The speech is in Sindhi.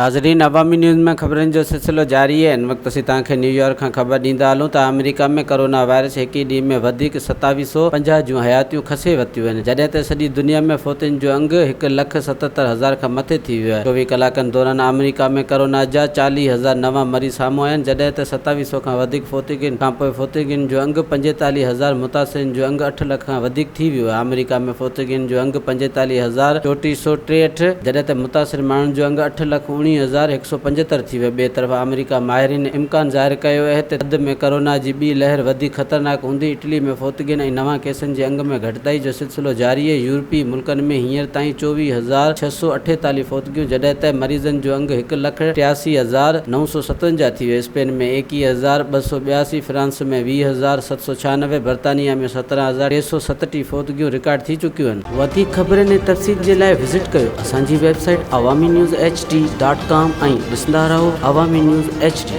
ناظرين عوامي نيوز ۾ خبرن جو سلسلو جاري آهي هن وقت اسين توهان کي نيويارڪ کان خبر ڏيندا هلون ته آمريڪا ۾ ڪرونا وائرس هڪ ئي ڏينهن ۾ وڌيڪ 27 سو 50 جون حياتيون کسي ورتيون آهن جڏهن ته سڄي دنيا ۾ فوتين جو انگ هڪ لک 77 هزار کان مٿي ٿي ويو آهي 24 ڪلاڪن دوران آمريڪا ۾ ڪرونا جا 40 هزار نوان مريض سامهون آيا آهن جڏهن ته 27 سو کان وڌيڪ فوتگين کانپوء فوتگين جو انگ 45 هزار متاثرين جو انگ اٺ لک کان وڌيڪ ٿي ويو آهي آمريڪا ۾ فوتگين جو انگ 45 هزار 34 سو 63 جڏهن ته متاثر ماڻهن جو انگ 8,19,175 ٿي ويو. ٻئي طرف آمريڪا ماهرين امڪان ظاهر ڪيو اهي ته ٿڌ ۾ ڪرونا جي ٻي لهر وڌيڪ خطرناڪ هوندي. اٽلي ۾ فوتگين ۽ نوان ڪيسن جي انگ ۾ گهٽتائي جو سلسلو جاري اهي. يورپي ملڪن ۾ هينئر تائين 24,648 فوتگيون جڏهن ته مريضن جو انگ هڪ لک 83,957 ٿي ويو. اسپين ۾ 21,282، فرانس ۾ 20,796، برطانيا ۾ 17,337 فوتگيون رڪارڊ ٿي چڪيون آهن. وڌيڪ خبرن ۽ تفصيل جي لاء وزٽ ڪيو اسان جي website Awami news H D dot com ۽ ڏسندا رهو عوامي نيوز ايڇ ڊي.